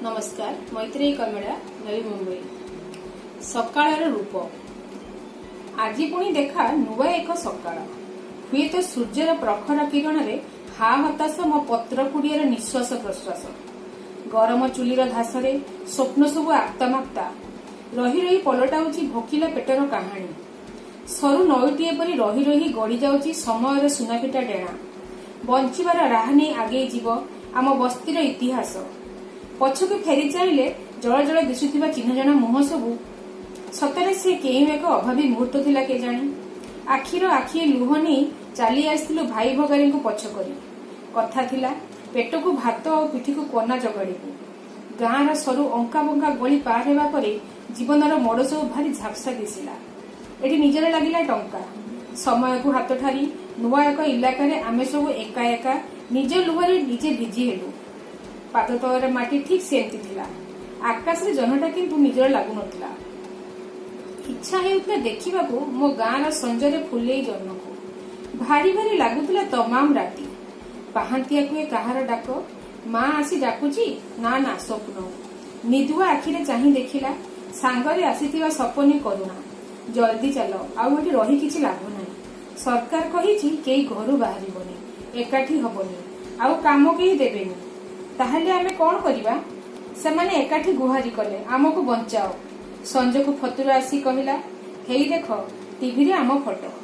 ନମସ୍କାର, ମୈତ୍ରେୟୀ କମେଡ଼ା, ନବୀ ମୁମ୍ବାଇ। ସକାଳର ରୂପ। ଆଜି ପୁଣି ଦେଖା ନୂଆ ଏକ ସକାଳ। ହୁଏତ ସୂର୍ଯ୍ୟର ପ୍ରଖର କିରଣରେ ହା ହତାଶ ମୋ ପତ୍ର କୁଡ଼ିଆର ନିଶ୍ୱାସ ପ୍ରଶ୍ୱାସ। ଗରମ ଚୁଲିର ଧାସରେ ସ୍ୱପ୍ନ ସବୁ ଆକ୍ତାମାକ୍ତା ରହି ରହି ପଲଟାଉଛି ଭୋକିଲା ପେଟର କାହାଣୀ। ସରୁ ନଈଟିଏ ପରି ରହି ରହି ଗଡ଼ି ଯାଉଛି ସମୟର ସୁନାଫିଟା ଡେଣା। ବଞ୍ଚିବାର ରାହା ନେଇ ଆଗେଇ ଯିବ ଆମ ବସ୍ତିର ଇତିହାସ। ପଛକୁ ଫେରି ଚାହିଁଲେ ଜଳ ଜଳ ଦିଶୁଥିବା ଚିହ୍ନଜଣା ମୁହଁ ସବୁ। ସତରେ ସେ କେଉଁ ଏକ ଅଭାବୀ ମୁହୂର୍ତ୍ତ ଥିଲା କେଜାଣି, ଆଖିର ଆଖିଏ ଲୁହ ନେଇ ଚାଲି ଆସିଥିଲୁ ଭାଇ ଭଗାରୀଙ୍କୁ ପଛ କରି। କଥା ଥିଲା, ପେଟକୁ ଭାତ ଆଉ ପିଠିକୁ କନା ଯୋଗାଡ଼ିବୁ। ଗାଁର ସରୁ ଅଙ୍କା ବଙ୍କା ଗଳି ପାର ହେବା ପରେ ଜୀବନର ମୋଡ଼ ସବୁ ଭାରି ଝାପ୍ସା ଦିଶିଲା। ଏଠି ନିଜର ଲାଗିଲା ଟଙ୍କା। ସମୟକୁ ହାତ ଠାରି ନୂଆ ଏକ ଇଲାକାରେ ଆମେ ସବୁ ଏକା ଏକା ନିଜ ଲୁହରେ ନିଜେ ଭିଜି ହେଲୁ। ପାଦ ତଳର ମାଟି ଠିକ୍ ସେମିତି ଥିଲା। ଆକାଶରେ ଜହ୍ନଟା କିନ୍ତୁ ନିଜର ଲାଗୁନଥିଲା। ଇଚ୍ଛା ହେଉଥିଲା ଦେଖିବାକୁ ମୋ ଗାଁର ସଞ୍ଜରେ ଫୁଲେଇ ଜହ୍ନକୁ। ଭାରି ଭାରି ଲାଗୁଥିଲା ତମାମ ରାତି। ପାହାନ୍ତିଆକୁ ଏ କାହାର ଡାକ? ମା ଆସି ଡାକୁଛି? ନା ନା, ସ୍ୱପ୍ନ। ନିଦୁଆ ଆଖିରେ ଚାହିଁ ଦେଖିଲା ସାଙ୍ଗରେ ଆସିଥିବା ସପନୀ କରୁଣା। ଜଲ୍ଦି ଚାଲ, ଆଉ ଏଠି ରହି କିଛି ଲାଭ ନାହିଁ। ସରକାର କହିଛି, କେହି ଘରୁ ବାହାରିବନି, ଏକାଠି ହବନି, ଆଉ କାମ କେହି ଦେବେନି। ତାହେଲେ ଆମେ କଣ କରିବା? ସେମାନେ ଏକାଠି ଗୁହାରି କଲେ, ଆମକୁ ବଞ୍ଚାଅ। ସଞ୍ଜକୁ ଫତୁର ଆସି କହିଲା, ହେଇ ଦେଖ, ଟିଭିରେ ଆମ ଫଟୋ।